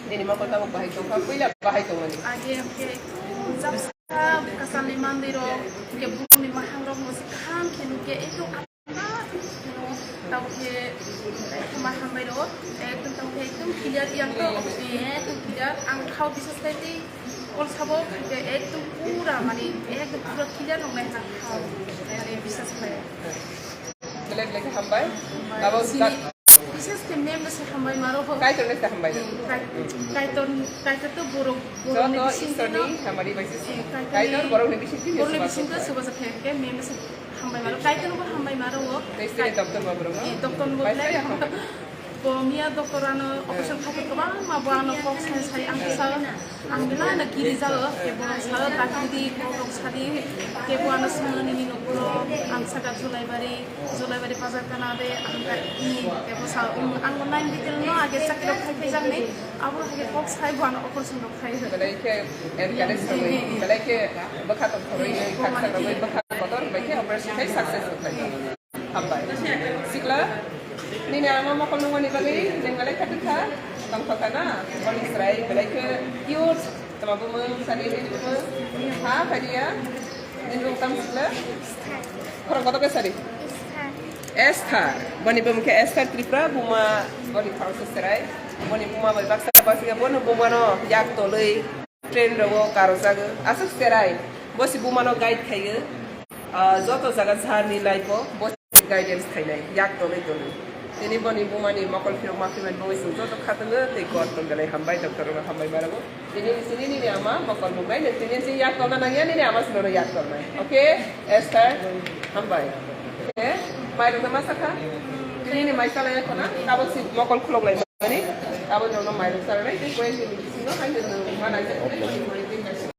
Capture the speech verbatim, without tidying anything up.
Nini mokol tabuk bahai tongkha, puila bahai tongmani. Age hwnkhe japsa kwchalni mandirok, hwnkhe bukhukni mahangrok mwswk kaham khe nukya, ekdom ama phano tabuk khe, eh, ma hambai rw, ekdom tabuk khe ekdom clear yang to, eh, ekdom clear. Ang khao bisas khai tei kol sabo khai khe ekdom pura mani ekdom pura clear nuknai hwnna khao, mane bisas khai. Belai belai khe hambai. Abo sini, bises khe mem no se hambai maro ho. Kaitor no se hambai. Hmm, kai-, kaitor, kaitor to borok, borok ni joto bisingo Isor ni no. Hamari bai se. Eh, kaitor ni, kaitor borok ni bisingo borok ni bisingo subaja khe, khe mem no se hambai maro. Kaitor no bo hambai maro ho. Tei sini doktor bo borok no. Eh, doktor no bo bai belai se hambai. Bo miya doktor ano operation khai khe kwbangma bo ano kok sai sai ang kisa. Ang belai no kiri jago, kebo sa, "Dakti di, kok rok sa di," kebo ano swngo, "Nini nok boro?" Ang saka, "Jolaibari, Jolaibari bazar kana de?" Ang ka, "I," kebo sa, "Um, ang bo nine detail no age chakri rok khai phai jak ni, abo hai khe kok sai bo ano operation rok khai." Belai khe encourage rogwi, belai khe bwkha tongthorwi, khaksa rogwi bwkha kotor bai khe operation khai success rok khai. Hambai. Sikla, nini ama mokol nungmani bagwi nwng belai kha tikha tongthokha na? Boni chwrai belai khe cute. Tama bumung sani nini bumung. Ha, phaidiya. Nini bumung tam sikla? Khorang kotor khe sari? Esther. Boni bumung khe Esther Tripura, buma boni khorang se chwrai. Boni buma bai baksa baksa khe bono bumano yak tolwi. Train rogo karojago. Aswk cherai. Bo se bumano guide khaiyo. Ah, joto jaga journey life o bo se guidance khainai. Yak tolwi tolwi. Tini boni bumani mokol phirok ma phimani bagwi chwng joto khatungo tei kor tongjanai. Hambai doctor rok hambai marago. Tini sini nini ama mokol mwnai nini tini si yak tolna nangya nini ama sinono yak tolnai. Okay? Esther. Hambai. Okay? Mai rok ma sakha. Tini ni mai salai khona. Tabok si mokol khulok lai. Ani, abo jono mairok sarnai, tei koi ekni bisingo hai jono mana.